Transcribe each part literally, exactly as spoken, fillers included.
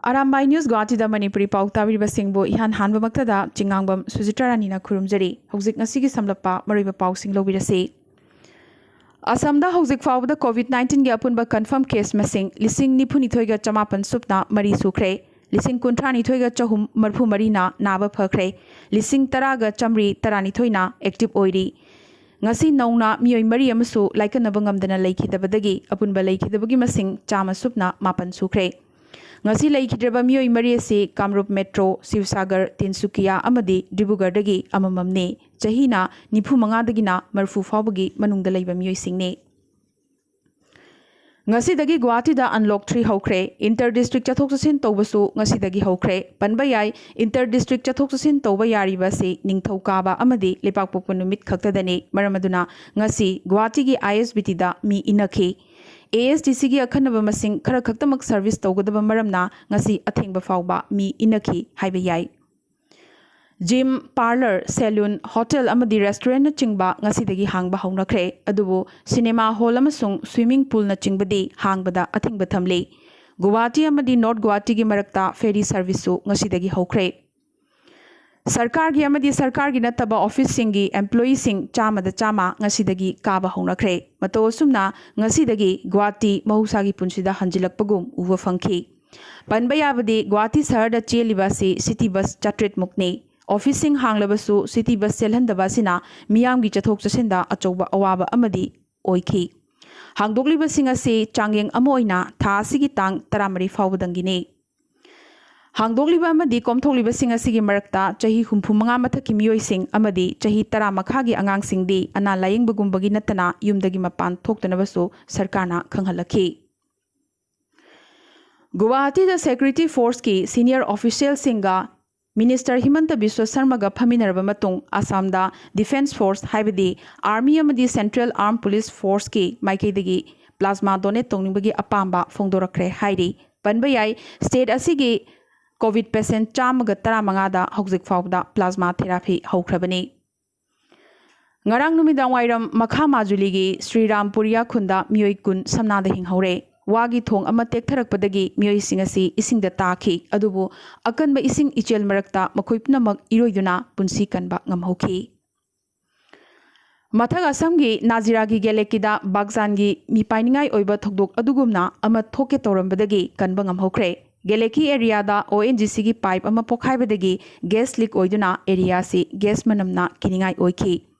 Arambai news ꯒꯨꯋꯥꯍꯥꯇꯤꯗ Manipuri ꯄꯥꯎ ꯇꯥꯕꯤꯔꯤꯕꯁꯤꯡꯕꯨ ꯏꯍꯥꯟ ꯍꯥꯟꯕꯃꯛꯇꯗ ꯆꯤꯉꯥꯡꯕꯝ ꯁꯨꯖꯤꯇꯥ ꯔꯥꯅꯤꯅ ꯈꯨꯔꯨꯝꯖꯔꯤ꯫ ꯍꯧꯖꯤꯛ ꯉꯁꯤꯒꯤ ꯁꯝꯂꯞꯄ ꯃꯔꯨꯑꯣꯏꯕ ꯄꯥꯎꯁꯤꯡ ꯂꯧꯕꯤꯔꯁꯤ꯫ ꯑꯁꯥꯝꯗ ꯍꯧꯖꯤꯛ ꯐꯥꯎꯕꯗ ꯀꯣꯚꯤꯗ ꯅꯥꯏꯟꯇꯤꯟꯒꯤ ꯑꯄꯨꯟꯕ ꯀꯟꯐꯥꯔꯝ ꯀꯦꯁ ꯃꯁꯤꯡ ꯂꯤꯁꯤꯡ ꯅꯤꯐꯨ ꯅꯤꯊꯣꯏꯒ ꯆꯃꯥꯄꯟ ꯁꯨꯞꯅ ꯃꯔꯤ ꯁꯨꯈ꯭ꯔꯦ꯫ ꯂꯤꯁꯤꯡ ꯀꯨꯟꯊ꯭ꯔꯥ ꯅꯤꯊꯣꯏꯒ ꯆꯍꯨꯝ ꯃꯔꯤꯐꯨ ꯃꯔꯤꯅ ꯅꯥꯕ ꯐꯈ꯭ꯔꯦ꯫ ꯂꯤꯁꯤꯡ ꯇꯔꯥꯒ ꯆꯥꯃꯔꯤ ꯇꯔꯥꯅꯤꯊꯣꯏꯅ ꯑꯦꯛꯇꯤꯚ ꯑꯣꯏꯔꯤ꯫ ꯉꯁꯤ ꯅꯧꯅ ꯃꯤꯑꯣꯏ ꯃꯔꯤ ꯑꯃꯁꯨ ꯂꯥꯏꯀꯠꯅꯕ ꯉꯝꯗꯅ ꯂꯩꯈꯤꯗꯕꯗꯒꯤ ꯑꯄꯨꯟꯕ ꯂꯩꯈꯤꯗꯕꯒꯤ ꯃꯁꯤꯡ ꯆꯥꯝꯃ ꯁꯨꯞꯅ ꯃꯥꯄꯟ ꯁꯨꯈ꯭ꯔꯦ꯫ ꯉꯁꯤ ꯂꯩꯈꯤꯗ꯭ꯔꯕ ꯃꯤꯑꯣꯏ ꯃꯔꯤ ꯑꯁꯤ ꯀꯥꯃꯔꯨꯞ ꯃꯦꯇ꯭ꯔꯣ, ꯁꯤꯕꯁꯥꯒꯔ, ꯇꯤꯟꯁꯨꯀꯤꯌꯥ ꯑꯃꯗꯤ ꯗꯤꯕ꯭ꯔꯨꯒꯔꯗꯒꯤ ꯑꯃꯃꯝꯅꯤ꯫ ꯆꯍꯤꯅ ꯅꯤꯐꯨ ꯃꯉꯥꯗꯒꯤꯅ ꯃꯔꯤꯐꯨ ꯐꯥꯎꯕꯒꯤ ꯃꯅꯨꯡꯗ ꯂꯩꯕ ꯃꯤꯑꯣꯏꯁꯤꯡꯅꯤ꯫ ꯉꯁꯤꯗꯒꯤ ꯒꯨꯋꯥꯍꯥꯇꯤꯗ ꯑꯟꯂꯣꯛ ꯊ꯭ꯔꯤ ꯍꯧꯈ꯭ꯔꯦ꯫ ꯏꯟꯇꯔ ꯗꯤꯁꯇ꯭ꯔꯤꯛ ꯆꯠꯊꯣꯛ ꯆꯠꯁꯤꯟ ꯇꯧꯕꯁꯨ ꯉꯁꯤꯗꯒꯤ ꯍꯧꯈ꯭ꯔꯦ꯫ ꯄꯟꯕ ꯌꯥꯏ, ꯏꯟꯇꯔ ꯗꯤꯁꯇ꯭ꯔꯤꯛ ꯆꯠꯊꯣꯛ ꯆꯠꯁꯤꯟ ꯇꯧꯕ ꯌꯥꯔꯤꯕ ꯑꯁꯤ ꯅꯤꯡꯊꯧꯀꯥꯕ ꯑꯃꯗꯤ ꯂꯩꯕꯥꯛꯄꯣꯛꯄ ꯅꯨꯃꯤꯠ ꯈꯛꯇꯗꯅꯤ꯫ ꯃꯔꯝ ꯑꯗꯨꯅ ꯉꯁꯤ ꯒꯨꯋꯥꯍꯥꯇꯤꯒꯤ ꯑꯥꯏ ꯑꯦꯁ B ꯇꯤꯗ me ꯏꯟꯅꯈꯤ꯫ A S D ꯁꯤꯒꯤ ꯑꯈꯟꯅꯕ ꯃꯁꯤꯡ ꯈꯔ ꯈꯛꯇꯃꯛ ꯁꯔꯚꯤꯁ ꯇꯧꯒꯗꯕ ꯃꯔꯝꯅ ꯉꯁꯤ ꯑꯊꯦꯡꯕ ꯐꯥꯎꯕ ꯃꯤ ꯏꯟꯅꯈꯤ ꯍꯥꯏꯕ ꯌꯥꯏ꯫ ꯖꯤꯝ, ꯄꯥꯔꯂꯔ, ꯁꯦꯂꯨꯟ, ꯍꯣꯇꯦꯜ ꯑꯃꯗꯤ ꯔꯦꯁꯇꯨꯔꯦꯟꯠꯅꯆꯤꯡꯕ ꯉꯁꯤꯗꯒꯤ ꯍꯥꯡꯕ ꯍꯧꯅꯈ꯭ꯔꯦ꯫ ꯑꯗꯨꯕꯨ ꯁꯤꯅꯦꯃꯥ ꯍꯣꯜ ꯑꯃꯁꯨꯡ ꯁ꯭ꯋꯤꯃꯤꯡ ꯄꯨꯜꯅꯆꯤꯡꯕꯗꯤ ꯍꯥꯡꯕꯗ ꯑꯊꯤꯡꯕ ꯊꯝꯂꯤ꯫ ꯒꯨꯋꯥꯍꯥꯇꯤ ꯑꯃꯗꯤ ꯅꯣꯔꯠ ꯒꯨꯋꯥꯍꯥꯇꯤꯒꯤ ꯃꯔꯛꯇ ꯐꯦꯔꯤ ꯁꯔꯚꯤꯁꯁꯨ ꯉꯁꯤꯗꯒꯤ ꯍꯧꯈ꯭ꯔꯦ꯫ ꯁꯔꯀꯥꯔꯒꯤ ꯑꯃꯗꯤ ꯁꯔꯀꯥꯔꯒꯤ ꯅꯠꯇꯕ ꯑꯣꯐꯤꯁꯁꯤꯡꯒꯤ ꯑꯦꯝꯄ꯭ꯂꯣꯌꯤꯁꯤꯡ ꯆꯥꯝꯃꯗ ꯆꯥꯝꯃ ꯉꯁꯤꯗꯒꯤ ꯀꯥꯕ ꯍꯧꯅꯈ꯭ꯔꯦ꯫ ꯃꯇꯧ ꯑꯁꯨꯝꯅ ꯉꯁꯤꯗꯒꯤ ꯒꯨꯋꯥꯍꯥꯇꯤ ꯃꯍꯧꯁꯥꯒꯤ ꯄꯨꯟꯁꯤꯗ ꯍꯟꯖꯤꯜꯂꯛꯄꯒꯨꯝ ꯎꯕ ꯐꯪꯈꯤ꯫ ꯄꯟꯕ ꯌꯥꯕꯗꯤ, ꯒꯨꯋꯥꯍꯥꯇꯤ ꯁꯍꯔꯗ ꯆꯦꯜꯂꯤꯕ ꯑꯁꯤ ꯁꯤꯇꯤ ꯕꯁ ꯆꯥꯇ꯭ꯔꯦꯠ ꯃꯨꯛꯅꯤ꯫ ꯑꯣꯐꯤꯁꯁꯤꯡ ꯍꯥꯡꯂꯕꯁꯨ ꯁꯤꯇꯤ ꯕꯁ ꯆꯦꯜꯍꯟꯗꯕ ꯑꯁꯤꯅ ꯃꯤꯌꯥꯝꯒꯤ ꯆꯠꯊꯣꯛ ꯆꯠꯁꯤꯟꯗ ꯑꯆꯧꯕ ꯑꯋꯥꯕ ꯑꯃꯗꯤ ꯑꯣꯏꯈꯤ꯫ ꯍꯥꯡꯗꯣꯛꯂꯤꯕꯁꯤꯡ ꯑꯁꯤ ꯆꯥꯡꯌꯦꯡ ꯑꯃ ꯑꯣꯏꯅ ꯊꯥ ꯑꯁꯤꯒꯤ ꯇꯥꯡ ꯇꯔꯥꯃꯔꯤ ꯐꯥꯎꯕꯗꯪꯒꯤꯅꯤ꯫ ꯍꯥꯡꯗꯣꯛꯂꯤꯕ ꯑꯃꯗꯤ ꯀꯣꯝꯊꯣꯛꯂꯤꯕꯁꯤꯡ ꯑꯁꯤꯒꯤ ꯃꯔꯛꯇ ꯆꯍꯤ ꯍꯨꯝꯐꯨ ꯃꯉꯥ ꯃꯊꯛꯀꯤ ꯃꯤꯑꯣꯏꯁꯤꯡ ꯑꯃꯗꯤ ꯆꯍꯤ ꯇꯔꯥ ꯃꯈꯥꯒꯤ ꯑꯉꯥꯡꯁꯤꯡꯗꯤ ꯑꯅꯥ ꯂꯥꯌꯦꯡꯕꯒꯨꯝꯕꯒꯤ ꯅꯠꯇꯅ ꯌꯨꯝꯗꯒꯤ ꯃꯄꯥꯟ ꯊꯣꯛꯇꯅꯕꯁꯨ ꯁꯔꯀꯥꯔꯅ ꯈꯪꯍꯜꯂꯛꯈꯤ꯫ ꯒꯨꯋꯥꯍꯥꯇꯤꯗ ꯁꯦꯀ꯭ꯌꯨꯔꯤꯇꯤ ꯐꯣꯔꯁꯀꯤ ꯁꯤꯅꯤꯌꯔ ꯑꯣꯐꯤꯁꯤꯌꯦꯜꯁꯤꯡꯒ ꯃꯤꯅꯤꯁꯇꯔ ꯍꯤꯃꯟꯇ ꯕꯤꯁ꯭ꯋ ꯁꯔꯃꯒ ꯐꯝꯃꯤꯟꯅꯔꯕ ꯃꯇꯨꯡ, ꯑꯁꯥꯝꯗ ꯗꯤꯐꯦꯟꯁ ꯐꯣꯔꯁ, ꯍꯥꯏꯕꯗꯤ ꯑꯥꯔꯃꯤ ꯑꯃꯗꯤ ꯁꯦꯟꯇ꯭ꯔꯦꯜ ꯑꯥꯔꯝ ꯄꯨꯂꯤꯁ ꯐꯣꯔꯁꯀꯤ ꯃꯥꯏꯀꯩꯗꯒꯤ ꯄ꯭ꯂꯥꯖꯃꯥ ꯗꯣꯅꯦꯠ ꯇꯧꯅꯤꯡꯕꯒꯤ ꯑꯄꯥꯝꯕ ꯐꯣꯡꯗꯣꯔꯛꯈ꯭ꯔꯦ ꯍꯥꯏꯔꯤ꯫ ꯄꯟꯕ ꯌꯥꯏ, ꯁ꯭ꯇꯦꯠ ꯑꯁꯤꯒꯤ ꯀꯣꯚꯤꯗ ꯄꯦꯁꯦꯟꯠ ꯆꯥꯝꯃꯒ ꯇꯔꯥꯃꯉꯥꯗ ꯍꯧꯖꯤꯛ ꯐꯥꯎꯕꯗ ꯄ꯭ꯂꯥꯖꯃꯥ ꯊꯦꯔꯥꯄꯤ ꯍꯧꯈ꯭ꯔꯕꯅꯤ꯫ ꯉꯔꯥꯡ ꯅꯨꯃꯤꯗꯥꯡ ꯋꯥꯏꯔꯝ ꯃꯈꯥ ꯃꯥꯖꯨꯂꯤꯒꯤ ꯁ꯭ꯔꯤꯔꯥꯝꯄꯨꯔꯤꯌꯥ ꯈꯨꯟꯗ ꯃꯤꯑꯣꯏ ꯀꯨꯟ ꯁꯝꯅꯥꯗ ꯍꯤꯡꯍꯧꯔꯦ꯫ ꯋꯥꯒꯤ ꯊꯣꯡ ꯑꯃ ꯇꯦꯛꯊꯔꯛꯄꯗꯒꯤ ꯃꯤꯑꯣꯏꯁꯤꯡ ꯑꯁꯤ ꯏꯁꯤꯡꯗ ꯇꯥꯈꯤ꯫ ꯑꯗꯨꯕꯨ ꯑꯀꯟꯕ ꯏꯁꯤꯡ ꯏꯆꯦꯜ ꯃꯔꯛꯇ ꯃꯈꯣꯏ ꯄꯨꯝꯅꯃꯛ ꯏꯔꯣꯏꯗꯨꯅ ꯄꯨꯟꯁꯤ ꯀꯟꯕ ꯉꯝꯍꯧꯈꯤ꯫ ꯃꯊꯛ ꯑꯁꯥꯝꯒꯤ ꯅꯥꯖꯤꯔꯥꯒꯤ ꯒꯦꯂꯦꯀꯤꯗ ꯕꯥꯒꯖꯥꯟꯒꯤ ꯃꯤꯄꯥꯏꯅꯤꯡꯉꯥꯏ ꯑꯣꯏꯕ ꯊꯧꯗꯣꯛ ꯑꯗꯨꯒꯨꯝꯅ ꯑꯃ ꯊꯣꯛꯀꯦ ꯇꯧꯔꯝꯕꯗꯒꯤ ꯀꯟꯕ ꯉꯝꯍꯧꯈ꯭ꯔꯦ꯫ ꯒꯦꯂꯦꯀꯤ ꯑꯦꯔꯤꯌꯥꯗ ꯑꯣ ꯑꯦꯟ ꯖꯤ ꯁꯤꯒꯤ ꯄꯥꯏꯞ ꯑꯃ ꯄꯣꯈꯥꯏꯕꯗꯒꯤ ꯒ꯭ꯌꯥꯁ ꯂꯤꯛ ꯑꯣꯏꯗꯨꯅ ꯑꯦꯔꯤꯌꯥꯁꯤ ꯒ꯭ꯌꯥꯁ ꯃꯅꯝꯅ ꯀꯤꯅꯤꯡꯉꯥꯏ ꯑꯣꯏꯈꯤ꯫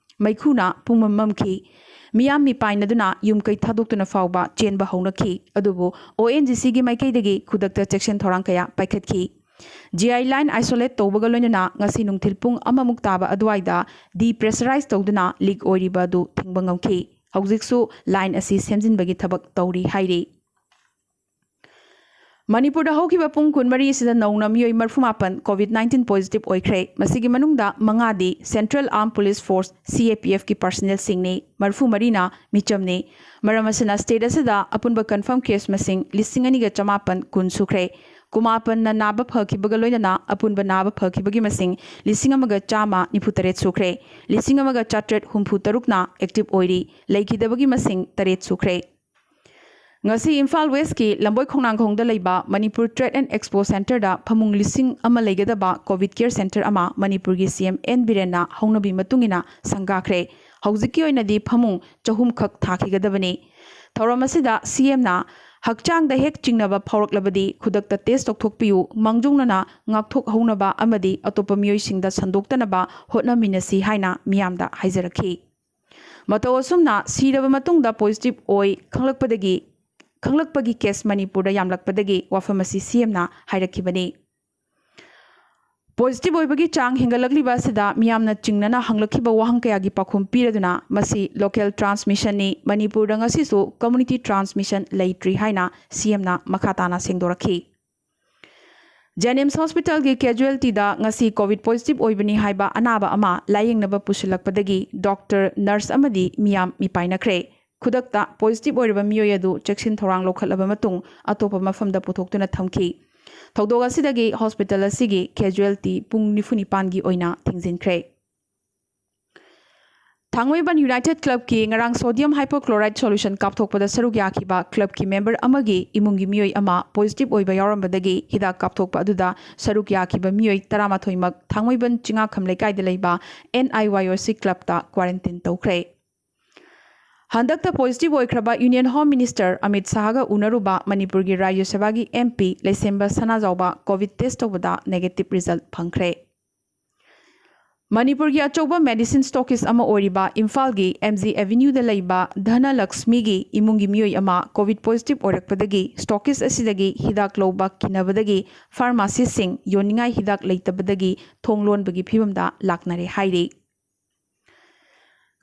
ꯃꯩꯈꯨꯅ ꯄꯨꯡꯃꯝ ꯃꯝꯈꯤ꯫ ꯃꯤꯌꯥꯝ ꯃꯤꯄꯥꯏꯅꯗꯨꯅ ꯌꯨꯝ ꯀꯩ ꯊꯥꯗꯣꯛꯇꯨꯅ ꯐꯥꯎꯕ ꯆꯦꯟꯕ ꯍꯧꯅꯈꯤ꯫ ꯑꯗꯨꯕꯨ ꯑꯣ ꯑꯦꯟ ꯖꯤ ꯁꯤꯒꯤ ꯃꯥꯏꯀꯩꯗꯒꯤ ꯈꯨꯗꯛꯇ ꯆꯦꯛꯁꯤꯟ ꯊꯧꯔꯥꯡ ꯀꯌꯥ ꯄꯥꯏꯈꯠꯈꯤ꯫ ꯖꯤ ꯑꯥꯏ ꯂꯥꯏꯟ ꯑꯥꯏꯁꯣꯂꯦꯠ ꯇꯧꯕꯒ ꯂꯣꯏꯅꯅ ꯉꯁꯤ ꯅꯨꯡꯊꯤꯜ ꯄꯨꯡ ꯑꯃꯃꯨꯛ ꯇꯥꯕ ꯑꯗꯨꯋꯥꯏꯗ ꯗꯤꯄ꯭ꯔꯦꯁꯔꯥꯏꯖ ꯇꯧꯗꯨꯅ ꯂꯤꯛ ꯑꯣꯏꯔꯤꯕ ꯑꯗꯨ ꯊꯤꯡꯕ ꯉꯝꯈꯤ꯫ ꯍꯧꯖꯤꯛꯁꯨ ꯂꯥꯏꯟ ꯑꯁꯤ ꯁꯦꯝꯖꯤꯟꯕꯒꯤ ꯊꯕꯛ ꯇꯧꯔꯤ ꯍꯥꯏꯔꯤ꯫ ꯃꯅꯤꯄꯨꯔꯗ ꯍꯧꯈꯤꯕ ꯄꯨꯡ ꯀꯨꯟꯃꯔꯤ ꯑꯁꯤꯗ ꯅꯧꯅ ꯃꯤꯑꯣꯏ ꯃꯔꯤꯐꯨ ꯃꯥꯄꯟ ꯀꯣꯚꯤꯗ ꯅꯥꯏꯟꯇꯤꯟ ꯄꯣꯖꯤꯇꯤꯚ ꯑꯣꯏꯈ꯭ꯔꯦ꯫ ꯃꯁꯤꯒꯤ ꯃꯅꯨꯡꯗ ꯃꯉꯥꯗꯤ ꯁꯦꯟꯇ꯭ꯔꯦꯜ ꯑꯥꯔꯝ ꯄꯨꯂꯤꯁ ꯐꯣꯔꯁ, ꯁꯤ ꯑꯦ ꯄꯤ ꯑꯦꯐꯀꯤ ꯄꯥꯔꯁꯅꯦꯜꯁꯤꯡꯅꯤ꯫ ꯃꯔꯤꯐꯨ ꯃꯔꯤꯅ ꯃꯤꯆꯝꯅꯤ꯫ ꯃꯔꯝ ꯑꯁꯤꯅ ꯁ꯭ꯇꯦꯠ ꯑꯁꯤꯗ ꯑꯄꯨꯟꯕ ꯀꯟꯐꯥꯔꯝ ꯀꯦꯁ ꯃꯁꯤꯡ ꯂꯤꯁꯤꯡ ꯑꯅꯤꯒ ꯆꯃꯥꯄꯟ ꯀꯨꯟ ꯁꯨꯈ꯭ꯔꯦ꯫ ꯀꯨꯟꯃꯥꯄꯟꯅ ꯅꯥꯕ ꯐꯈꯤꯕꯒ ꯂꯣꯏꯅꯅ ꯑꯄꯨꯟꯕ ꯅꯥꯕ ꯐꯈꯤꯕꯒꯤ ꯃꯁꯤꯡ ꯂꯤꯁꯤꯡ ꯑꯃꯒ ꯆꯥꯝꯃ ꯅꯤꯐꯨ ꯇꯔꯦꯠ ꯁꯨꯈ꯭ꯔꯦ꯫ ꯂꯤꯁꯤꯡ ꯑꯃꯒ ꯆꯥꯇ꯭ꯔꯦꯠ ꯍꯨꯝꯐꯨ ꯇꯔꯨꯛꯅ ꯑꯦꯛꯇꯤꯚ ꯑꯣꯏꯔꯤ꯫ ꯂꯩꯈꯤꯗꯕꯒꯤ ꯃꯁꯤꯡ ꯇꯔꯦꯠ ꯁꯨꯈ꯭ꯔꯦ꯫ ꯉꯁꯤ ꯏꯝꯐꯥꯜ ꯋꯦꯁꯀꯤ ꯂꯝꯕꯣꯏ ꯈꯣꯡꯅꯥꯡꯈꯣꯡꯗ ꯂꯩꯕ ꯃꯅꯤꯄꯨꯔ ꯇ꯭ꯔꯦꯗ ꯑꯦꯟ ꯑꯦꯛꯁꯄꯣ ꯁꯦꯟꯇꯔꯗ ꯐꯃꯨꯡ ꯂꯤꯁꯤꯡ ꯑꯃ ꯂꯩꯒꯗꯕ ꯀꯣꯚꯤꯗ ꯀꯦꯌꯔ ꯁꯦꯟꯇꯔ ꯑꯃ ꯃꯅꯤꯄꯨꯔꯒꯤ ꯁꯤ ꯑꯦꯝ ꯑꯦꯟ ꯕꯤꯔꯦꯟꯅ ꯍꯧꯅꯕꯤ ꯃꯇꯨꯡ ꯏꯟꯅ ꯁꯪꯒꯥꯈ꯭ꯔꯦ꯫ ꯍꯧꯖꯤꯛꯀꯤ ꯑꯣꯏꯅꯗꯤ ꯐꯃꯨꯡ ꯆꯍꯨꯝ ꯈꯛ ꯊꯥꯈꯤꯒꯗꯕꯅꯤ꯫ ꯊꯧꯔꯝ ꯑꯁꯤꯗ ꯁꯤ ꯑꯦꯝꯅ ꯍꯛꯆꯥꯡꯗ ꯍꯦꯛ ꯆꯤꯡꯅꯕ ꯐꯥꯎꯔꯛꯂꯕꯗꯤ ꯈꯨꯗꯛꯇ ꯇꯦꯁ ꯇꯧꯊꯣꯛꯄꯤꯌꯨ, ꯃꯥꯡꯖꯧꯅꯅ ꯉꯥꯛꯊꯣꯛꯍꯧꯅꯕ ꯑꯃꯗꯤ ꯑꯇꯣꯞꯄ ꯃꯤꯑꯣꯏꯁꯤꯡꯗ ꯁꯟꯗꯣꯛꯇꯅꯕ ꯍꯣꯠꯅꯃꯤꯟꯅꯁꯤ ꯍꯥꯏꯅ ꯃꯤꯌꯥꯝꯗ ꯍꯥꯏꯖꯔꯛꯈꯤ꯫ ꯃꯇꯧ ꯑꯁꯨꯝꯅ ꯁꯤꯔꯕ ꯃꯇꯨꯡꯗ ꯄꯣꯖꯤꯇꯤꯚ ꯑꯣꯏ ꯈꯪꯂꯛꯄꯗꯒꯤ, ꯈꯪꯂꯛꯄꯒꯤ ꯀꯦꯁ ꯃꯅꯤꯄꯨꯔꯗ ꯌꯥꯝꯂꯛꯄꯗꯒꯤ ꯋꯥꯐꯝ ꯑꯁꯤ ꯁꯤ ꯑꯦꯝꯅ ꯍꯥꯏꯔꯛꯈꯤꯕꯅꯤ꯫ ꯄꯣꯖꯤꯇꯤꯚ ꯑꯣꯏꯕꯒꯤ ꯆꯥꯡ ꯍꯦꯟꯒꯠꯂꯛꯂꯤꯕ ꯑꯁꯤꯗ ꯃꯤꯌꯥꯝꯅ ꯆꯤꯡꯅꯅ ꯍꯪꯂꯛꯈꯤꯕ ꯋꯥꯍꯪ ꯀꯌꯥꯒꯤ ꯄꯥꯎꯈꯨꯝ ꯄꯤꯔꯗꯨꯅ ꯃꯁꯤ ꯂꯣꯀꯦꯜ ꯇ꯭ꯔꯥꯟꯁꯃꯤꯁꯟꯅꯤ, ꯃꯅꯤꯄꯨꯔꯗ ꯉꯁꯤꯁꯨ ꯀꯝꯃ꯭ꯌꯨꯅꯤꯇꯤ ꯇ꯭ꯔꯥꯟꯁꯃꯤꯁꯟ ꯂꯩꯇ꯭ꯔꯤ ꯍꯥꯏꯅ ꯁꯤ ꯑꯦꯝꯅ ꯃꯈꯥ ꯇꯥꯅ ꯁꯦꯡꯗꯣꯔꯛꯈꯤ꯫ ꯖꯦꯅꯤꯝꯁ ꯍꯣꯁꯄꯤꯇꯥꯜꯒꯤ ꯀꯦꯖꯨꯋꯦꯜꯇꯤꯗ ꯉꯁꯤ ꯀꯣꯚꯤꯗ ꯄꯣꯖꯤꯇꯤꯚ ꯑꯣꯏꯕꯅꯤ ꯍꯥꯏꯕ ꯑꯅꯥꯕ ꯑꯃ ꯂꯥꯌꯦꯡꯅꯕ ꯄꯨꯁꯤꯜꯂꯛꯄꯗꯒꯤ ꯗꯣꯛꯇꯔ, ꯅꯔꯁ ꯑꯃꯗꯤ ꯃꯤꯌꯥꯝ ꯃꯤꯄꯥꯏꯅꯈ꯭ꯔꯦ꯫ ꯈꯨꯗꯛꯇ ꯄꯣꯖꯤꯇꯤꯚ ꯑꯣꯏꯔꯕ ꯃꯤꯑꯣꯏ ꯑꯗꯨ ꯆꯦꯛꯁꯤꯟ ꯊꯧꯔꯥꯡ ꯂꯧꯈꯠꯂꯕ ꯃꯇꯨꯡ ꯑꯇꯣꯞꯄ ꯃꯐꯝꯗ ꯄꯨꯊꯣꯛꯇꯨꯅ ꯊꯝꯈꯤ꯫ ꯊꯧꯗꯣꯛ ꯑꯁꯤꯗꯒꯤ ꯍꯣꯁꯄꯤꯇꯥꯜ ꯑꯁꯤꯒꯤ ꯀꯦꯖꯨꯋꯦꯜꯇꯤ ꯄꯨꯡ ꯅꯤꯐꯨ ꯅꯤꯄꯥꯟꯒꯤ ꯑꯣꯏꯅ ꯊꯤꯡꯖꯤꯟꯈ꯭ꯔꯦ꯫ ꯊꯥꯡꯃꯩꯕꯟ ꯌꯨꯅꯥꯏꯇꯦꯗ ꯀ꯭ꯂꯕꯀꯤ ꯉꯔꯥꯡ ꯁꯣꯗꯤꯌꯝ ꯍꯥꯏꯄꯣꯀ꯭ꯂꯣꯔꯥꯏꯗ ꯁꯣꯂꯨꯁꯟ ꯀꯥꯞꯊꯣꯛꯄꯗ ꯁꯔꯨꯛ ꯌꯥꯈꯤꯕ ꯀ꯭ꯂꯕꯀꯤ ꯃꯦꯝꯕꯔ ꯑꯃꯒꯤ ꯏꯃꯨꯡꯒꯤ ꯃꯤꯑꯣꯏ ꯑꯃ ꯄꯣꯖꯤꯇꯤꯚ ꯑꯣꯏꯕ ꯌꯥꯎꯔꯝꯕꯗꯒꯤ ꯍꯤꯗꯥꯛ ꯀꯥꯞꯊꯣꯛꯄ ꯑꯗꯨꯗ ꯁꯔꯨꯛ ꯌꯥꯈꯤꯕ ꯃꯤꯑꯣꯏ ꯇꯔꯥꯃꯥꯊꯣꯏꯃꯛ ꯊꯥꯡꯃꯩꯕꯟ ꯆꯤꯡꯉꯥꯈꯝ ꯂꯩꯀꯥꯏꯗ ꯂꯩꯕ ꯑꯦꯟ ꯑꯥꯏ ꯋꯥꯏ ꯑꯣ ꯁꯤ ꯀ꯭ꯂꯕꯇ ꯀ꯭ꯋꯥꯔꯦꯟꯇꯤꯟ ꯇꯧꯈ꯭ꯔꯦ꯫ ꯍꯟꯗꯛꯇ ꯄꯣꯖꯤꯇꯤꯚ ꯑꯣꯏꯈ꯭ꯔꯕ ꯌꯨꯅꯤꯌꯟ ꯍꯣꯝ ꯃꯤꯅꯤꯁꯇꯔ ꯑꯃꯤꯠ ꯁꯥꯍꯒ ꯎꯅꯔꯨꯕ ꯃꯅꯤꯄꯨꯔꯒꯤ ꯔꯥꯖ꯭ꯌ ꯁꯚꯥꯒꯤ ꯑꯦꯝ ꯄꯤ ꯂꯩꯁꯦꯝꯕ ꯁꯅꯥꯖꯥꯎꯕ ꯀꯣꯚꯤꯗ ꯇꯦꯁ ꯇꯧꯕꯗ ꯅꯦꯒꯦꯇꯤꯚ ꯔꯤꯖꯜꯠ ꯐꯪꯈ꯭ꯔꯦ꯫ ꯃꯅꯤꯄꯨꯔꯒꯤ ꯑꯆꯧꯕ ꯃꯦꯗꯤꯁꯤꯟ ꯁ꯭ꯇꯣꯀꯤꯁ ꯑꯃ ꯑꯣꯏꯔꯤꯕ ꯏꯝꯐꯥꯜꯒꯤ ꯑꯦꯝ ꯖꯤ ꯑꯦꯚꯦꯅ꯭ꯌꯨꯗ ꯂꯩꯕ ꯙꯅꯂꯛꯁꯃꯤꯒꯤ ꯏꯃꯨꯡꯒꯤ ꯃꯤꯑꯣꯏ ꯑꯃ ꯀꯣꯚꯤꯗ ꯄꯣꯖꯤꯇꯤꯚ ꯑꯣꯏꯔꯛꯄꯗꯒꯤ ꯁ꯭ꯇꯣꯀꯤꯁ ꯑꯁꯤꯗꯒꯤ ꯍꯤꯗꯥꯛ ꯂꯧꯕ ꯀꯤꯅꯕꯗꯒꯤ ꯐꯥꯔꯃꯥꯁꯤꯁꯁꯤꯡ ꯌꯣꯟꯅꯤꯡꯉꯥꯏ ꯍꯤꯗꯥꯛ ꯂꯩꯇꯕꯗꯒꯤ ꯊꯣꯡ ꯂꯣꯟꯕꯒꯤ ꯐꯤꯕꯝꯗ ꯂꯥꯛꯅꯔꯦ ꯍꯥꯏꯔꯤ꯫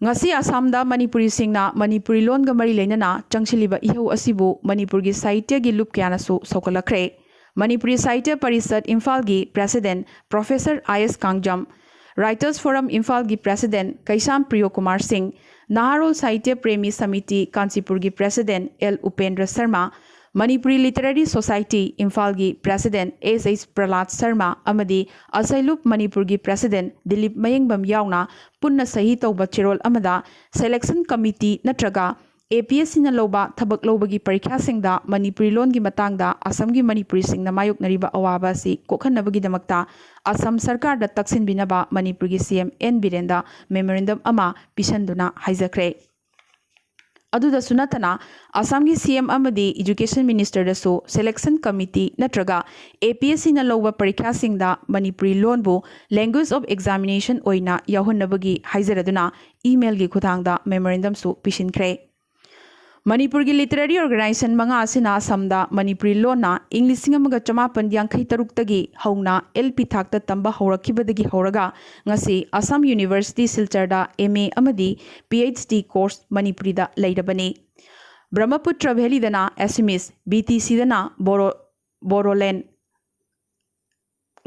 ꯉꯁꯤ ꯑꯁꯥꯝꯗ ꯃꯅꯤꯄꯨꯔꯤꯁꯤꯡꯅ ꯃꯅꯤꯄꯨꯔꯤ ꯂꯣꯟꯒ ꯃꯔꯤ ꯂꯩꯅꯅ ꯆꯪꯁꯤꯜꯂꯤꯕ ꯏꯍꯧ ꯑꯁꯤꯕꯨ ꯃꯅꯤꯄꯨꯔꯒꯤ ꯁꯥꯍꯤꯇ꯭ꯌꯒꯤ ꯂꯨꯞ ꯀꯌꯥꯅꯁꯨ ꯁꯧꯒꯠꯂꯛꯈ꯭ꯔꯦ꯫ ꯃꯅꯤꯄꯨꯔꯤ ꯁꯥꯍꯤꯇ꯭ꯌ ꯄꯔꯤꯁꯠ ꯏꯝꯐꯥꯜꯒꯤ president professor I S Kangjam, writers forum ꯏꯝꯐꯥꯜꯒꯤ ꯄ꯭ꯔꯦꯁꯤꯗꯦꯟꯠ ꯀꯩꯁꯥꯝ ꯄ꯭ꯔꯤꯌꯣꯀꯨꯃꯥꯔ ꯁꯤꯡ, ꯅꯍꯥꯔꯣꯜ ꯁꯥꯍꯤꯇ꯭ꯌ ꯄ꯭ꯔꯦꯃꯤ ꯁꯃꯤꯇꯤ ꯀꯥꯟꯆꯤꯄꯨꯔꯒꯤ president L Upendra Sharma, Manipuri literary society ꯏꯝꯐꯥꯜꯒꯤ president S H Prahlad Sharma ꯑꯃꯗꯤ ꯑꯁꯩꯂꯨꯞ ꯃꯅꯤꯄꯨꯔꯒꯤ ꯄ꯭ꯔꯦꯁꯤꯗꯦꯟꯠ ꯗꯤꯂꯤꯞ ꯃꯌꯦꯡꯕꯝ ꯌꯥꯎꯅ ꯄꯨꯟꯅ ꯁꯍꯤ ꯇꯧꯕ ꯆꯦꯔꯣꯜ ꯑꯃꯗ ꯁꯦꯂꯦꯛꯁꯟ ꯀꯃꯤꯇꯤ ꯅꯠꯇ꯭ꯔꯒ ꯑꯦ ꯄꯤ ꯑꯦꯁ ꯁꯤꯅ ꯂꯧꯕ ꯊꯕꯛ ꯂꯧꯕꯒꯤ ꯄꯔꯤꯈ꯭ꯌꯥꯁꯤꯡꯗ ꯃꯅꯤꯄꯨꯔꯤ ꯂꯣꯟꯒꯤ ꯃꯇꯥꯡꯗ ꯑꯁꯥꯝꯒꯤ ꯃꯅꯤꯄꯨꯔꯤꯁꯤꯡꯅ ꯃꯥꯌꯣꯛꯅꯔꯤꯕ ꯑꯋꯥꯕ ꯑꯁꯤ ꯀꯣꯛꯍꯟꯅꯕꯒꯤꯗꯃꯛꯇ ꯑꯁꯥꯝ ꯁꯔꯀꯥꯔꯗ ꯇꯛꯁꯤꯟꯕꯤꯅꯕ ꯃꯅꯤꯄꯨꯔꯒꯤ ꯁꯤ ꯑꯦꯝ ꯑꯦꯟ ꯕꯤꯔꯦꯟꯗ ꯃꯦꯃꯣꯔꯦꯟꯗꯝ ꯑꯃ ꯄꯤꯁꯟꯗꯨꯅ ꯍꯥꯏꯖꯈ꯭ꯔꯦ꯫ ꯑꯗꯨꯗꯁꯨ ꯅꯠꯇꯅ ꯑꯁꯥꯝꯒꯤ ꯁꯤ ꯑꯦꯝ ꯑꯃꯗꯤ ꯏꯗꯨꯀꯦꯁꯟ ꯃꯤꯅꯤꯁꯇꯔꯗꯁꯨ ꯁꯦꯂꯦꯛꯁꯟ ꯀꯃꯤꯇꯤ ꯅꯠꯇ꯭ꯔꯒ ꯑꯦ ꯄꯤ ꯑꯦꯁ ꯁꯤꯅ ꯂꯧꯕ ꯄꯔꯤꯈ꯭ꯌꯥꯁꯤꯡꯗ ꯃꯅꯤꯄꯨꯔꯤ ꯂꯣꯟꯕꯨ language of examination ꯑꯣꯏꯅ ꯌꯥꯎꯍꯟꯅꯕꯒꯤ ꯍꯥꯏꯖꯔꯗꯨꯅ ꯏꯃꯦꯜꯒꯤ ꯈꯨꯠꯊꯥꯡꯗ ꯃꯦꯃꯣꯔꯦꯟꯗꯝꯁꯨ ꯄꯤꯁꯤꯟꯈ꯭ꯔꯦ꯫ ꯃꯅꯤꯄꯨꯔꯒꯤ ꯂꯤꯇꯔꯦꯔꯤ ꯑꯣꯔꯒꯅꯥꯏꯖꯦꯁꯟ ꯃꯉꯥ ꯑꯁꯤꯅ ꯑꯁꯥꯝꯗ ꯃꯅꯤꯄꯨꯔꯤ ꯂꯣꯟꯅ ꯏꯪ ꯂꯤꯁꯤꯡ ꯑꯃꯒ ꯆꯃꯥꯄꯟ ꯌꯥꯡꯈꯩ ꯇꯔꯨꯛꯇꯒꯤ ꯍꯧꯅ ꯑꯦꯜ ꯄꯤ ꯊꯥꯛꯇ ꯇꯝꯕ ꯍꯧꯔꯛꯈꯤꯕꯗꯒꯤ ꯍꯧꯔꯒ ꯉꯁꯤ ꯑꯁꯥꯝ ꯌꯨꯅꯤꯚꯔꯁꯤꯇꯤ ꯁꯤꯜꯆꯔꯗ ꯑꯦꯝ ꯑꯦ ꯑꯃꯗꯤ ꯄꯤ ꯑꯩꯆ ꯗꯤ ꯀꯣꯔꯁ ꯃꯅꯤꯄꯨꯔꯤꯗ ꯂꯩꯔꯕꯅꯤ꯫ ꯕ꯭ꯔꯍꯃꯄꯨꯇ꯭ꯔ ꯚꯦꯂꯤꯗꯅ ꯑꯦꯁꯤꯃꯤꯁ, ꯕꯤ ꯇꯤ ꯁꯤꯗꯅ ꯕꯣꯔꯣ-, ꯕꯣꯔꯣꯂꯦꯟ,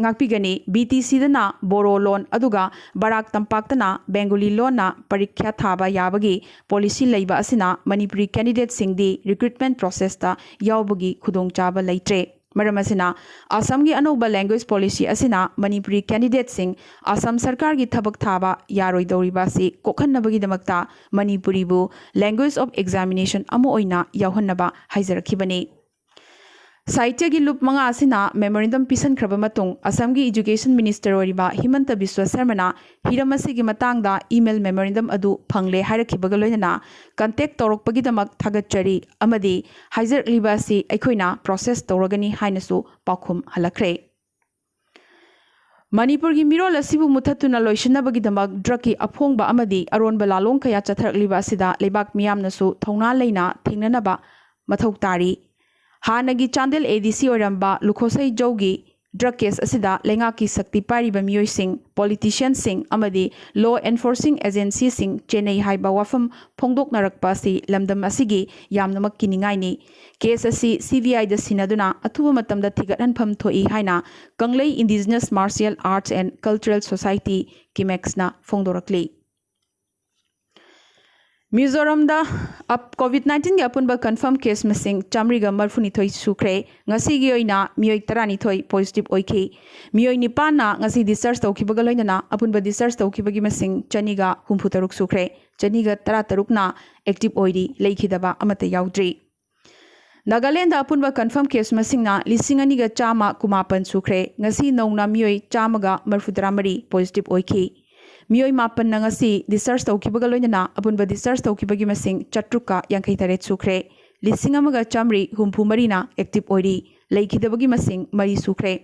ꯉꯥꯛꯄꯤꯒꯅꯤ꯫ ꯕꯤ ꯇꯤ ꯁꯤꯗꯅ ꯕꯣꯔꯣ ꯂꯣꯟ ꯑꯗꯨꯒ ꯕꯔꯥꯛ ꯇꯝꯄꯥꯛꯇꯅ ꯕꯦꯡꯒꯣꯂꯤ ꯂꯣꯟꯅ ꯄꯔꯤꯈ꯭ꯌꯥ ꯊꯥꯕ ꯌꯥꯕꯒꯤ ꯄꯣꯂꯤꯁꯤ ꯂꯩꯕ ꯑꯁꯤꯅ ꯃꯅꯤꯄꯨꯔꯤ ꯀꯦꯟꯗꯤꯗꯦꯠꯁꯤꯡꯗꯤ ꯔꯤꯀ꯭ꯔꯨꯠꯃꯦꯟ ꯄ꯭ꯔꯣꯁꯦꯁꯇ ꯌꯥꯎꯕꯒꯤ ꯈꯨꯗꯣꯡꯆꯥꯕ ꯂꯩꯇ꯭ꯔꯦ꯫ ꯃꯔꯝ ꯑꯁꯤꯅ, ꯑꯁꯥꯝꯒꯤ ꯑꯅꯧꯕ language policy ꯑꯁꯤꯅ ꯃꯅꯤꯄꯨꯔꯤ candidateꯁꯤꯡ ꯑꯁꯥꯝ ꯁꯔꯀꯥꯔꯒꯤ ꯊꯕꯛ ꯊꯥꯕ ꯌꯥꯔꯣꯏꯗꯧꯔꯤꯕ ꯑꯁꯤ ꯀꯣꯛꯍꯟꯅꯕꯒꯤꯗꯃꯛꯇ ꯃꯅꯤꯄꯨꯔꯤꯕꯨ language of examination ꯑꯃ ꯑꯣꯏꯅ ꯌꯥꯎꯍꯟꯅꯕ ꯍꯥꯏꯖꯔꯛꯈꯤꯕꯅꯤ꯫ ꯁꯥꯍꯤꯇ꯭ꯌꯒꯤ ꯂꯨꯞ ꯃꯉꯥ ꯑꯁꯤꯅ memorandum ꯄꯤꯁꯟꯈ꯭ꯔꯕ ꯃꯇꯨꯡ, ꯑꯁꯥꯝꯒꯤ education minister ꯑꯣꯏꯔꯤꯕ ꯍꯤꯃꯟꯇ ꯕꯤꯁ꯭ꯋ ꯁꯔꯃꯅ ꯍꯤꯔꯝ ꯑꯁꯤꯒꯤ ꯃꯇꯥꯡꯗ email memorandum ꯑꯗꯨ ꯐꯪꯂꯦ ꯍꯥꯏꯔꯛꯈꯤꯕꯒ ꯂꯣꯏꯅꯅ contact ꯇꯧꯔꯛꯄꯒꯤꯗꯃꯛ ꯊꯥꯒꯠꯆꯔꯤ ꯑꯃꯗꯤ ꯍꯥꯏꯖꯔꯛꯂꯤꯕ ꯑꯁꯤ ꯑꯩꯈꯣꯏꯅ process ꯇꯧꯔꯒꯅꯤ ꯍꯥꯏꯅꯁꯨ ꯄꯥꯎꯈꯨꯝ ꯍꯜꯂꯛꯈ꯭ꯔꯦ꯫ ꯃꯅꯤꯄꯨꯔꯒꯤ ꯃꯤꯔꯣꯜ ꯑꯁꯤꯕꯨ ꯃꯨꯊꯠꯇꯨꯅ ꯂꯣꯏꯁꯤꯟꯅꯕꯒꯤꯗꯃꯛ drugꯀꯤ ꯑꯐꯣꯡꯕ ꯑꯃꯗꯤ ꯑꯔꯣꯟꯕ ꯂꯥꯂꯣꯡ ꯀꯌꯥ ꯆꯠꯊꯔꯛꯂꯤꯕ ꯑꯁꯤꯗ ꯂꯩꯕꯥꯛ ꯃꯤꯌꯥꯝꯅꯁꯨ ꯊꯧꯅꯥ ꯂꯩꯅ ꯊꯦꯡꯅꯅꯕ ꯃꯊꯧ ꯇꯥꯔꯤ꯫ ꯍꯥꯟꯅꯒꯤ ꯆꯥꯟꯗꯦꯜ ADC ꯑꯣꯏꯔꯝꯕ ꯂꯨꯈꯣꯁꯩ ꯖꯧꯒꯤ drug case ꯑꯁꯤꯗ ꯂꯩꯉꯥꯛꯀꯤ ꯁꯛꯇꯤ ꯄꯥꯏꯔꯤꯕ ꯃꯤꯑꯣꯏꯁꯤꯡ, politicianꯁꯤꯡ ꯑꯃꯗꯤ law enforcing agencyꯁꯤꯡ ꯆꯦꯟꯅꯩ ꯍꯥꯏꯕ ꯋꯥꯐꯝ ꯐꯣꯡꯗꯣꯛꯅꯔꯛꯄ ꯑꯁꯤ ꯂꯝꯗꯝ ꯑꯁꯤꯒꯤ ꯌꯥꯝꯅꯃꯛ ꯀꯤꯅꯤꯡꯉꯥꯏꯅꯤ꯫ Case ꯑꯁꯤ CBIꯗ ꯁꯤꯟꯅꯗꯨꯅ ꯑꯊꯨꯕ ꯃꯇꯝꯗ ꯊꯤꯒꯠꯍꯟꯐꯝ ꯊꯣꯛꯏ ꯍꯥꯏꯅ ꯀꯪꯂꯩ Indigenous Martial Arts and Cultural Society, ꯀꯤꯃꯦꯛꯁꯅ ꯐꯣꯡꯗꯣꯔꯛꯂꯤ꯫ ꯃꯤꯖꯣꯔꯥꯝꯗ ꯑꯞ-, COVID nineteenꯒꯤ ꯑꯄꯨꯟꯕ confirm case ꯃꯁꯤꯡ ꯆꯥꯃꯔꯤꯒ ꯃꯔꯤꯐꯨꯅꯤꯊꯣꯏ ꯁꯨꯈ꯭ꯔꯦ꯫ ꯉꯁꯤꯒꯤ ꯑꯣꯏꯅ ꯃꯤꯑꯣꯏ ꯇꯔꯥꯅꯤꯊꯣꯏ positive ꯑꯣꯏꯈꯤ꯫ ꯃꯤꯑꯣꯏ ꯅꯤꯄꯥꯟꯅ ꯉꯁꯤ discharge ꯇꯧꯈꯤꯕꯒ ꯂꯣꯏꯅꯅ ꯑꯄꯨꯟꯕ discharge ꯇꯧꯈꯤꯕꯒꯤ ꯃꯁꯤꯡ ꯆꯅꯤꯒ ꯍꯨꯝꯐꯨꯇꯔꯨꯛ ꯁꯨꯈ꯭ꯔꯦ꯫ ꯆꯅꯤꯒ ꯇꯔꯥꯇꯔꯨꯛꯅ active ꯑꯣꯏꯔꯤ, ꯂꯩꯈꯤꯗꯕ ꯑꯃꯠꯇ ꯌꯥꯎꯗ꯭ꯔꯤ꯫ ꯅꯥꯒꯥꯂꯦꯟꯗ ꯑꯄꯨꯟꯕ confirm case ꯃꯁꯤꯡꯅ ꯂꯤꯁꯤꯡ ꯑꯅꯤꯒ ꯆꯥꯝꯃ ꯀꯨꯟꯃꯥꯄꯟ ꯁꯨꯈ꯭ꯔꯦ꯫ ꯉꯁꯤ ꯅꯧꯅ ꯃꯤꯑꯣꯏ ꯆꯥꯝꯃꯒ ꯃꯔꯤꯐꯨꯇꯔꯥꯃꯔꯤ positive ꯑꯣꯏꯈꯤ꯫ ꯃꯤꯑꯣꯏ ꯃꯥꯄꯟꯅ ꯉꯁꯤ discharge ꯇꯧꯈꯤꯕꯒ ꯂꯣꯏꯅꯅ ꯑꯄꯨꯟꯕ discharge ꯇꯧꯈꯤꯕꯒꯤ ꯃꯁꯤꯡ ꯆꯥꯇ꯭ꯔꯨꯛꯀ ꯌꯥꯡꯈꯩꯇꯔꯦꯠ ꯁꯨꯈ꯭ꯔꯦ꯫ ꯂꯤꯁꯤꯡ ꯑꯃꯒ ꯆꯥꯃꯔꯤ ꯍꯨꯝꯐꯨꯃꯔꯤꯅ active ꯑꯣꯏꯔꯤ꯫ ꯂꯩꯈꯤꯗꯕꯒꯤ ꯃꯁꯤꯡ ꯃꯔꯤ ꯁꯨꯈ꯭ꯔꯦ꯫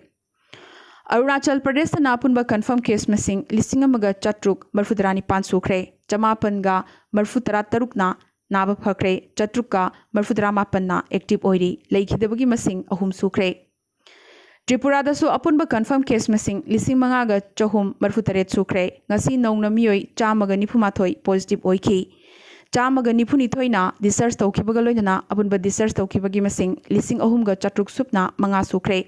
ꯑꯔꯨꯅꯥꯆꯜ ꯄ꯭ꯔꯗꯦꯁꯇꯅ ꯑꯄꯨꯟꯕ confirm case ꯃꯁꯤꯡ ꯂꯤꯁꯤꯡ ꯑꯃꯒ ꯆꯥꯇ꯭ꯔꯨꯛ ꯃꯔꯤꯐꯨꯇꯔꯥ ꯅꯤꯄꯥꯟ ꯁꯨꯈ꯭ꯔꯦ꯫ ꯆꯃꯥꯄꯟꯒ ꯃꯔꯤꯐꯨꯇꯔꯥ ꯇꯔꯨꯛꯅ ꯅꯥꯕ ꯐꯈ꯭ꯔꯦ꯫ ꯆꯥꯇ꯭ꯔꯨꯛꯀ ꯃꯔꯤꯐꯨꯇꯔꯥ ꯃꯥꯄꯟꯅ active ꯑꯣꯏꯔꯤ꯫ ꯂꯩꯈꯤꯗꯕꯒꯤ ꯃꯁꯤꯡ ꯑꯍꯨꯝ ꯁꯨꯈ꯭ꯔꯦ꯫ ꯇ꯭ꯔꯤꯄꯨꯔꯥꯗꯁꯨ ꯑꯄꯨꯟꯕ confirm case ꯃꯁꯤꯡ ꯂꯤꯁꯤꯡ ꯃꯉꯥꯒ ꯆꯍꯨꯝ ꯃꯔꯤꯐꯨꯇꯔꯦꯠ ꯁꯨꯈ꯭ꯔꯦ꯫ ꯉꯁꯤ ꯅꯧꯅ ꯃꯤꯑꯣꯏ ꯆꯥꯝꯃꯒ ꯅꯤꯐꯨꯃꯥꯊꯣꯏ positive ꯑꯣꯏꯈꯤ꯫ ꯆꯥꯝꯃꯒ ꯅꯤꯐꯨꯅꯤꯊꯣꯏꯅ discharge ꯇꯧꯈꯤꯕꯒ ꯂꯣꯏꯅꯅ ꯑꯄꯨꯟꯕ discharge ꯇꯧꯈꯤꯕꯒꯤ ꯃꯁꯤꯡ ꯂꯤꯁꯤꯡ ꯑꯍꯨꯝꯒ ꯆꯥꯇ꯭ꯔꯨꯛ ꯁꯨꯞꯅ ꯃꯉꯥ ꯁꯨꯈ꯭ꯔꯦ꯫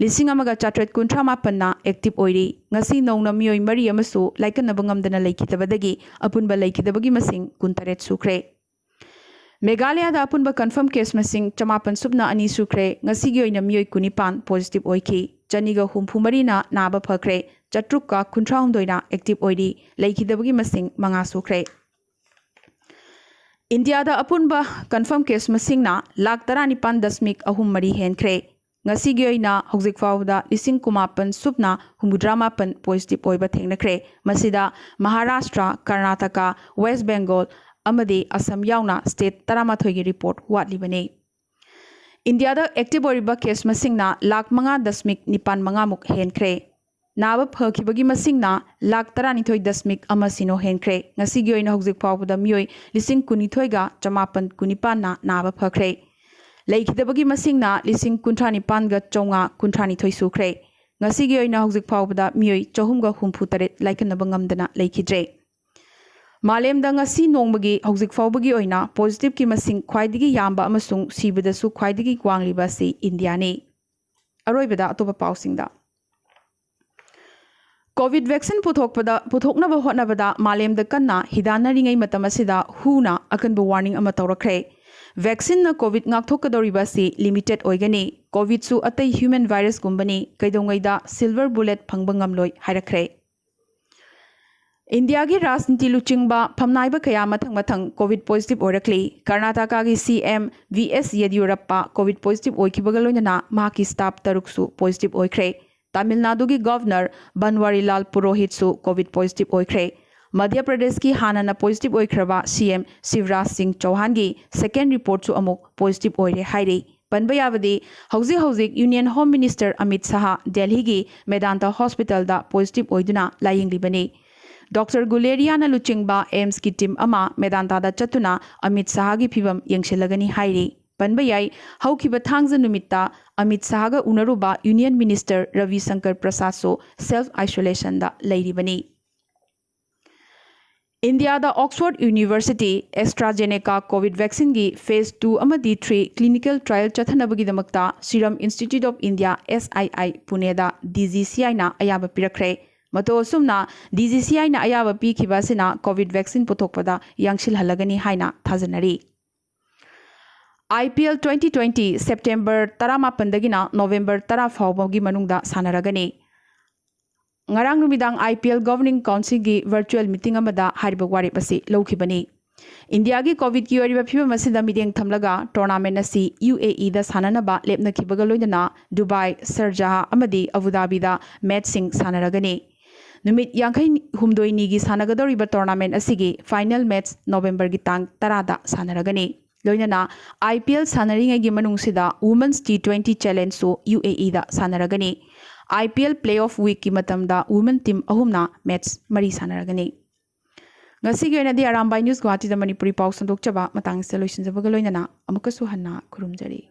ꯂꯤꯁꯤꯡ ꯑꯃꯒ ꯆꯥꯇ꯭ꯔꯦꯠ ꯀꯨꯟꯊ꯭ꯔꯥ ꯃꯥꯄꯟꯅ active ꯑꯣꯏꯔꯤ꯫ ꯉꯁꯤ ꯅꯧꯅ ꯃꯤꯑꯣꯏ ꯃꯔꯤ ꯑꯃꯁꯨ ꯂꯥꯏꯀꯠꯅꯕ ꯉꯝꯗꯅ ꯂꯩꯈꯤꯗꯕꯗꯒꯤ ꯑꯄꯨꯟꯕ ꯂꯩꯈꯤꯗꯕꯒꯤ ꯃꯁꯤꯡ ꯀꯨꯟꯇꯔꯦꯠ ꯁꯨꯈ꯭ꯔꯦ꯫ ꯃꯦꯘꯥꯂꯌꯥꯗ ꯑꯄꯨꯟꯕ confirm case ꯃꯁꯤꯡ ꯆꯃꯥꯄꯟ ꯁꯨꯞꯅ ꯑꯅꯤ ꯁꯨꯈ꯭ꯔꯦ꯫ ꯉꯁꯤꯒꯤ ꯑꯣꯏꯅ ꯃꯤꯑꯣꯏ ꯀꯨꯟꯅꯤꯄꯥꯟ positive ꯑꯣꯏꯈꯤ꯫ ꯆꯅꯤꯒ ꯍꯨꯝꯐꯨ ꯃꯔꯤꯅ ꯅꯥꯕ ꯐꯈ꯭ꯔꯦ꯫ ꯆꯥꯇ꯭ꯔꯨꯛꯀ ꯀꯨꯟꯊ꯭ꯔꯥ ꯍꯨꯝꯗꯣꯏꯅ active ꯑꯣꯏꯔꯤ꯫ ꯂꯩꯈꯤꯗꯕꯒꯤ ꯃꯁꯤꯡ ꯃꯉꯥ ꯁꯨꯈ꯭ꯔꯦ꯫ ꯏꯟꯗꯤꯌꯥꯗ ꯑꯄꯨꯟꯕ confirm case ꯃꯁꯤꯡꯅ ꯂꯥꯈ ꯇꯔꯥꯅꯤꯄꯥꯟ ꯗꯁꯃꯤꯛ ꯑꯍꯨꯝ ꯃꯔꯤ ꯍꯦꯟꯈ꯭ꯔꯦ꯫ ꯉꯁꯤꯒꯤ ꯑꯣꯏꯅ ꯍꯧꯖꯤꯛ ꯐꯥꯎꯕꯗ ꯂꯤꯁꯤꯡ ꯀꯨꯟꯃꯥꯄꯟ ꯁꯨꯞꯅ ꯍꯨꯝꯐꯨꯇꯔꯥ ꯃꯥꯄꯟ positive ꯑꯣꯏꯕ ꯊꯦꯡꯅꯈ꯭ꯔꯦ꯫ ꯃꯁꯤꯗ ꯃꯍꯥꯔꯥꯁꯇ꯭ꯔ, ꯀꯔꯅꯥꯇꯀꯥ, ꯋꯦꯁ ꯕꯦꯡꯒꯣꯜ ꯑꯃꯗꯤ ꯑꯁꯥꯝ ꯌꯥꯎꯅ state ꯇꯔꯥꯃꯥꯊꯣꯏꯒꯤ report ꯋꯥꯠꯂꯤꯕꯅꯤ꯫ ꯏꯟꯗꯤꯌꯥꯗ active ꯑꯣꯏꯔꯤꯕ case ꯃꯁꯤꯡꯅ ꯂꯥꯈ ꯃꯉꯥ ꯗꯁꯃꯤꯛ ꯅꯤꯄꯥꯟ ꯃꯉꯥꯃꯨꯛ ꯍꯦꯟꯈ꯭ꯔꯦ꯫ ꯅꯥꯕ ꯐꯈꯤꯕꯒꯤ ꯃꯁꯤꯡꯅ ꯂꯥꯈ ꯇꯔꯥꯅꯤꯊꯣꯏ ꯗꯁꯃꯤꯛ ꯑꯃ ꯁꯤꯅꯣ ꯍꯦꯟꯈ꯭ꯔꯦ꯫ ꯉꯁꯤꯒꯤ ꯑꯣꯏꯅ ꯍꯧꯖꯤꯛ ꯐꯥꯎꯕꯗ ꯃꯤꯑꯣꯏ ꯂꯤꯁꯤꯡ ꯀꯨꯟꯅꯤꯊꯣꯏꯒ ꯆꯃꯥꯄꯟ ꯀꯨꯟꯅꯤꯄꯥꯟꯅ ꯅꯥꯕ ꯐꯈ꯭ꯔꯦ꯫ ꯂꯩꯈꯤꯗꯕꯒꯤ ꯃꯁꯤꯡꯅ ꯂꯤꯁꯤꯡ ꯀꯨꯟꯊ꯭ꯔꯥ ꯅꯤꯄꯥꯟꯒ ꯆꯥꯝꯃꯉꯥ ꯀꯨꯟꯊ꯭ꯔꯥꯅꯤꯊꯣꯏ ꯁꯨꯈ꯭ꯔꯦ꯫ ꯉꯁꯤꯒꯤ ꯑꯣꯏꯅ ꯍꯧꯖꯤꯛ ꯐꯥꯎꯕꯗ ꯃꯤꯑꯣꯏ ꯆꯍꯨꯝꯒ ꯍꯨꯝꯐꯨ ꯇꯔꯦꯠ ꯂꯥꯏꯀꯠꯅꯕ ꯉꯝꯗꯅ ꯂꯩꯈꯤꯗ꯭ꯔꯦ꯫ ꯃꯥꯂꯦꯝꯗ ꯉꯁꯤ ꯅꯣꯡꯃꯒꯤ ꯍꯧꯖꯤꯛ ꯐꯥꯎꯕꯒꯤ ꯑꯣꯏꯅ positiveꯀꯤ ꯃꯁꯤꯡ ꯈ꯭ꯋꯥꯏꯗꯒꯤ ꯌꯥꯝꯕ ꯑꯃꯁꯨꯡ ꯁꯤꯕꯗꯁꯨ ꯈ꯭ꯋꯥꯏꯗꯒꯤ ꯋꯥꯡꯂꯤꯕ ꯑꯁꯤ ꯏꯟꯗꯤꯌꯥꯅꯤ꯫ ꯑꯔꯣꯏꯕꯗ ꯑꯇꯣꯞꯄ ꯄꯥꯎꯁꯤꯡꯗ꯫ COVID vaccine ꯄꯨꯊꯣꯛꯄꯗ, ꯄꯨꯊꯣꯛꯅꯕ ꯍꯣꯠꯅꯕꯗ ꯃꯥꯂꯦꯝꯗ ꯀꯟꯅ ꯍꯤꯗꯥꯟꯅꯔꯤꯉꯩ ꯃꯇꯝ ꯑꯁꯤꯗ WHOꯅ ꯑꯀꯟꯕ warning ꯑꯃ ꯇꯧꯔꯛꯈ꯭ꯔꯦ꯫ Vaccineꯅ COVID ꯉꯥꯛꯊꯣꯛꯀꯗꯧꯔꯤꯕ ꯑꯁꯤ limited ꯑꯣꯏꯒꯅꯤ꯫ COVIDꯁꯨ ꯑꯇꯩ human virusꯒꯨꯝꯕꯅꯤ, ꯀꯩꯗꯧꯉꯩꯗ silver bullet ꯐꯪꯕ ꯉꯝꯂꯣꯏ ꯍꯥꯏꯔꯛꯈ꯭ꯔꯦ꯫ ꯏꯟꯗꯤꯌꯥꯒꯤ ꯔꯥꯖꯅꯤꯇꯤ ꯂꯨꯆꯤꯡꯕ ꯐꯝꯅꯥꯏꯕ ꯀꯌꯥ ꯃꯊꯪ ꯃꯊꯪ COVID positive ꯑꯣꯏꯔꯛꯂꯤ꯫ ꯀꯔꯅꯥꯇꯀꯥꯒꯤ CM V S ꯌꯦꯗꯤꯌꯨꯔꯞꯄ COVID positive ꯑꯣꯏꯈꯤꯕꯒ ꯂꯣꯏꯅꯅ ꯃꯍꯥꯛꯀꯤ staff ꯇꯔꯨꯛꯁꯨ positive ꯑꯣꯏꯈ꯭ꯔꯦ꯫ ꯇꯥꯃꯤꯜ ꯅꯥꯗꯨꯒꯤ Governor ꯕꯟꯋꯥꯔꯤꯂꯥꯜ ꯄꯨꯔꯣꯍꯤꯠꯁꯨ COVID positive ꯑꯣꯏꯈ꯭ꯔꯦ꯫ ꯃꯙ꯭ꯌ ꯄ꯭ꯔꯗꯦꯁꯀꯤ ꯍꯥꯟꯅꯅ positive ꯑꯣꯏꯈ꯭ꯔꯕ CM ꯁꯤꯕꯔꯥꯖ ꯁꯤꯡ ꯆꯧꯍꯥꯟꯒꯤ second reportꯁꯨ ꯑꯃꯨꯛ positive ꯑꯣꯏꯔꯦ ꯍꯥꯏꯔꯤ꯫ ꯄꯟꯕ ꯌꯥꯕꯗꯤ, ꯍꯧꯖꯤꯛ ꯍꯧꯖꯤꯛ Union Home Minister ꯑꯃꯤꯠ ꯁꯍꯥ ꯗꯦꯜꯍꯤꯒꯤ ꯃꯦꯗꯥꯟꯇ hospitalꯗ positive ꯑꯣꯏꯗꯨꯅ ꯂꯥꯌꯦꯡꯂꯤꯕꯅꯤ꯫ Doctor ꯒꯨꯂꯦꯔꯤꯌꯥꯅ ꯂꯨꯆꯤꯡꯕ AIIMSꯀꯤ team ꯑꯃ ꯃꯦꯗꯥꯟꯇꯥꯗ ꯆꯠꯇꯨꯅ ꯑꯃꯤꯠ ꯁꯍꯥꯒꯤ ꯐꯤꯚꯝ ꯌꯦꯡꯁꯤꯜꯂꯒꯅꯤ ꯍꯥꯏꯔꯤ꯫ ꯄꯟꯕ ꯌꯥꯏ, ꯍꯧꯈꯤꯕ ꯊꯥꯡꯖ ꯅꯨꯃꯤꯠꯇ Amit ꯁꯍꯥꯒ ꯎꯅꯔꯨꯕ Union Minister Ravi Shankar ꯄ꯭ꯔꯁꯥꯗꯁꯨ self isolationꯗ ꯂꯩꯔꯤꯕꯅꯤ꯫ ꯏꯟꯗꯤꯌꯥꯗ Oxford University AstraZeneca COVID vaccineꯒꯤ phase two ꯑꯃꯗꯤ three clinical trial ꯆꯠꯊꯅꯕꯒꯤꯗꯃꯛꯇ Serum Institute of India, SII, ꯄꯨꯅꯦꯗ DGCIꯅ ꯑꯌꯥꯕ ꯄꯤꯔꯛꯈ꯭ꯔꯦ꯫ ꯃꯇꯧ ꯑꯁꯨꯝꯅ DGCIꯅ ꯑꯌꯥꯕ ꯄꯤꯈꯤꯕ ꯑꯁꯤꯅ COVID vaccine ꯄꯨꯊꯣꯛꯄꯗ ꯌꯥꯡꯁꯤꯜꯍꯜꯂꯒꯅꯤ ꯍꯥꯏꯅ ꯊꯥꯖꯅꯔꯤ꯫ IPL twenty twenty September ꯇꯔꯥꯃꯥꯄꯟꯗꯒꯤꯅ November ꯇꯔꯥ ꯐꯥꯎꯕꯒꯤ ꯃꯅꯨꯡꯗ ꯁꯥꯟꯅꯔꯒꯅꯤ꯫ ꯉꯔꯥꯡ ꯅꯨꯃꯤꯗꯥꯡ IPL Governing Councilꯒꯤ virtual meeting ꯑꯃꯗ ꯍꯥꯏꯔꯤꯕ ꯋꯥꯔꯦꯞ ꯑꯁꯤ ꯂꯧꯈꯤꯕꯅꯤ꯫ ꯏꯟꯗꯤꯌꯥꯒꯤ COVIDꯀꯤ ꯑꯣꯏꯔꯤꯕ ꯐꯤꯕꯝ ꯑꯁꯤꯗ ꯃꯤꯠꯌꯦꯡ ꯊꯝꯂꯒ tournamentꯅ ꯑꯁꯤ UAEꯗ ꯁꯥꯟꯅꯅꯕ ꯂꯦꯞꯅꯈꯤꯕꯒ ꯂꯣꯏꯅꯅ ꯗꯨꯕꯥꯏ, ꯁꯔꯖꯥꯍ ꯑꯃꯗꯤ ꯑꯕꯨ ꯙꯥꯕꯤꯗ matchꯁꯤꯡ ꯁꯥꯟꯅꯔꯒꯅꯤ꯫ ꯅꯨꯃꯤꯠ ꯌꯥꯡꯈꯩ ꯍꯨꯝꯗꯣꯏꯅꯤꯒꯤ ꯁꯥꯟꯅꯒꯗꯧꯔꯤꯕ tournament ꯑꯁꯤꯒꯤ final match Novemberꯒꯤ ꯇꯥꯡ ꯇꯔꯥꯗ ꯁꯥꯟꯅꯔꯒꯅꯤ꯫ ꯂꯣꯏꯅꯅ IPL ꯁꯥꯟꯅꯔꯤꯉꯩꯒꯤ ꯃꯅꯨꯡꯁꯤꯗ Women's T twenty Challengeꯁꯨ UAEꯗ ꯁꯥꯟꯅꯔꯒꯅꯤ꯫ IPL playoff weekꯀꯤ ꯃꯇꯝꯗ women team ꯑꯍꯨꯝꯅ match ꯃꯔꯤ ꯁꯥꯟꯅꯔꯒꯅꯤ꯫ ꯉꯁꯤꯒꯤ ꯑꯣꯏꯅꯗꯤ ꯑꯔꯥꯝꯕꯥꯏ News ꯒꯨꯋꯥꯍꯥꯇꯤꯗ ꯃꯅꯤꯄꯨꯔꯤ ꯄꯥꯎ ꯁꯟꯗꯣꯛꯆꯕ ꯃꯇꯥꯡꯁꯤꯗ ꯂꯣꯏꯁꯤꯟꯖꯕꯒ ꯂꯣꯏꯅꯅ ꯑꯃꯨꯛꯀꯁꯨ ꯍꯟꯅ ꯈꯨꯔꯨꯝꯖꯔꯤ꯫